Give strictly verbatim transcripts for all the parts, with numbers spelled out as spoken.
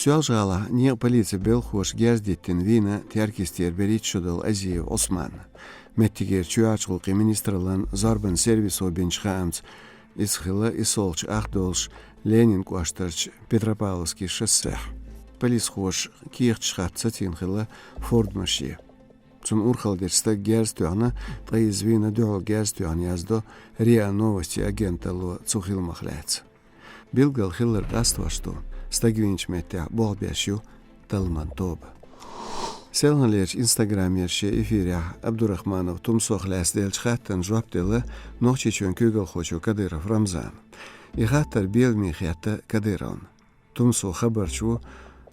Соьлжа-ГӀалахь некъан полицин белхалоша герз диттина вийна Теркйистера берхӀитта шо долу Азиев Ӏусман. Меттигера чоьхьарчу гӀуллакхийн министраллин зорбанан сервисо бинчу хаамца, иза хилла иссолгӀачу ах долуш Ленинан кӀоштарчу Петропавловски шоссехь. Полисхоша кехаташ хатта сацийна хилла Форд машен. Цунна урхалла дечу стага герз тоьхна, ткъа иза вийна дуьхьал герз тоьхна, яздо РИА Новости агенталло цу хиламах лаьцна. Билггал хилларг къастош ду стаг вийначу меттехь болх беш ю талламан тоба. Селханлерчу Инстаграмера шен эфирехь Абдурахманов Тумсох лаьцна деллачу хаттарна жоп делла Нохчийчоьнан куьйгалхочо Кадыров Рамзана. И хаттар беламе хетта Кадыровна. Тумсо хабарча ву,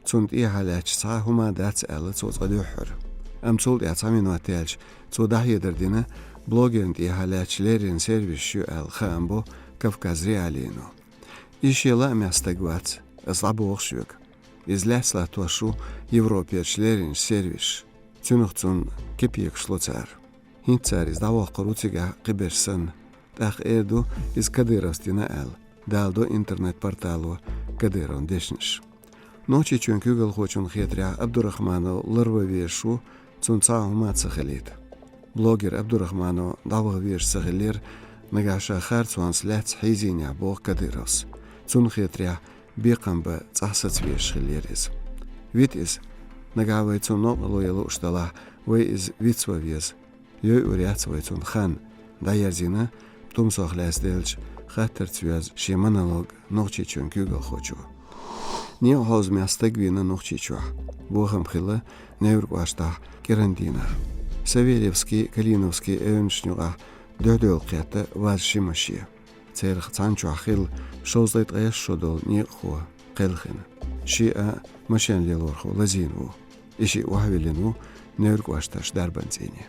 цунна тӀехьа лаьтташ цхьа а хӀума дац аьлла, цо цкъа дуьххьара. Амма цул тӀаьхьа цхьа минот яьлча, цо дӀахьедар дина, блогерна тӀехьа лаьтташ леррина сервисаш ю аьлла хаам бо Кавказ.Реалиино. Иза шен лаамехь стаг вац, аса дӀабоху шуьга. Иза лаьцна латтош ву Европерчу лерринчу сервисаша. Цуьнах цунна кепекаш ло цара. ХӀинца цара иза дӀавоккхур ву цигахь кхиберш санна. ТӀаккха эр ду, иза Кадыровс дина аьлла, даладо интернет-портало Кадыровн дешнаш. Нохчийчоьнан куьйгалхочунна хетарехь, Абдурахманов ларван везаш ву, цунна цхьа а хӀума ца хилийта. Блогер Абдурахманов дӀаваха везаш ца хиллера, нагахь ша харцонца лаьцна хьийзийнехь, боху Кадыровс. Цунна хетарехь, бекхам бан цӀахь саца везаш хиллера иза. Вита иза. Нагахь вай цунна новкъарло ян лууш далахь, вай иза вицван веза. Йойур яц вай цунна хан, дӀаерзийна Тумсох лаьцна деллачу хаттарца йоьзна шен монолог Нохчийчоьнан куьйгалхочо. Некъан хьовзамехь стаг вийна Нохчийчохь. Бохам хилла Невран кӀоштахь кӀиран дийнахь. Савельевский, Калиновский эвнашна юкъахь дуьхьадевлла кхетта ваз ши машен. Царах цхьана чохь хилла шовзткъе ткъайесна шо долу некъахо кхелхина. Шиъ а машен лелорхо лазийна ву. И шиъ охьавиллина ву Невран кӀоштарчу дарбан цӀийне.